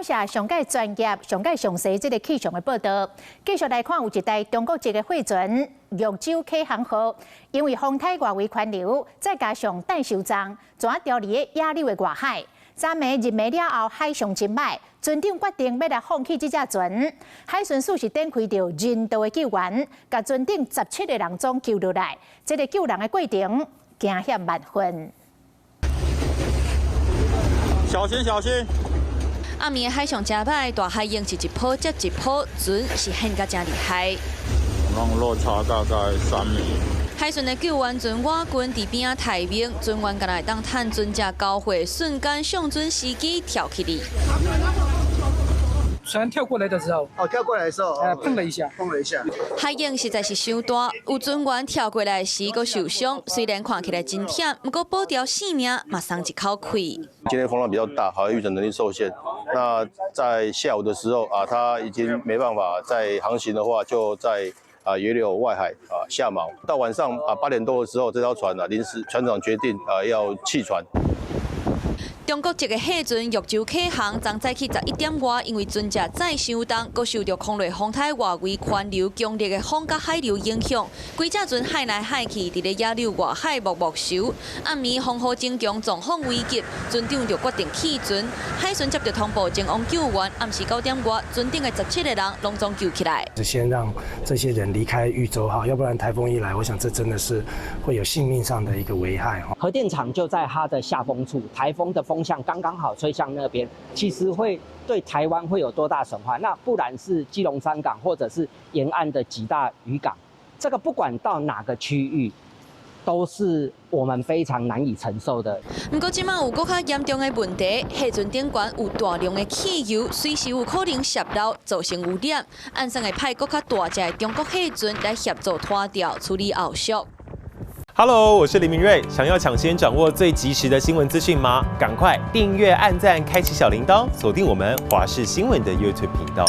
謝上蓋專業、上蓋詳細這个氣象的報道。繼續來看，有一台中國籍的貨船玉州啟航號，因為風颱外圍環流，再加上等傷重，怎調佇咧野柳的外海。昨暝入暝了後，海象真䆀，船長決定欲來放棄這隻船。海巡署是展開著人道的救援，共船頂17個人總救落來。這个救人的過程驚險萬分。小心小心！暗暝海象誠䆀，大海湧是一波接一波，船是陷甲誠厲害。浪落差大概3米。海巡的救援船倚近佇邊仔待命，船員敢若會當趁船隻交匯瞬間上準時機跳起來。船跳過來的時候，哦，跳過來的時候，碰了一下，碰了一下。海湧實在是傷大，有船員跳過來時閣受傷，雖然看起來真忝，毋過保著性命嘛鬆一口氣。今天風浪比較大，海域預測能力受限。那在下午的時候啊，他已經沒辦法再航行的話，就在野柳外海啊下錨。到晚上啊8點多的時候，這條船啊臨時船長決定啊要棄船。中國籍的貨船玉州啟航，昨早起11點外，因為船隻載傷重，閣受著空內風颱外圍環流強烈的風佮海流影響，規隻船海來海去，佇咧野柳外海默默泅。暗暝風雨增強，狀況危急，船長就決定棄船。海巡接著通報前往救援，暗時9點外，船頂的17個人攏總救起來。先讓這些人離開玉州號，要不然颱風一來，我想這真的是會有性命上的一個危害。核電廠就在它的下風處，颱風的風向剛剛好吹向那邊，其實會對台灣會有多大損壞？那不然是基隆山港，或者是沿岸的幾大漁港，這個不管到哪個區域，都是我們非常難以承受的。毋過這馬有閣較嚴重的問題，貨船頂懸有大量的汽油，隨時有可能洩漏，造成污染。按算會派閣較大隻的中國貨船來協助拖吊處理後續。 Hello，我是林明瑞。想要搶先掌握最及時的新聞資訊嗎？趕快訂閱、按讚、開啟小鈴鐺，鎖定我們華視新聞的 YouTube 頻道。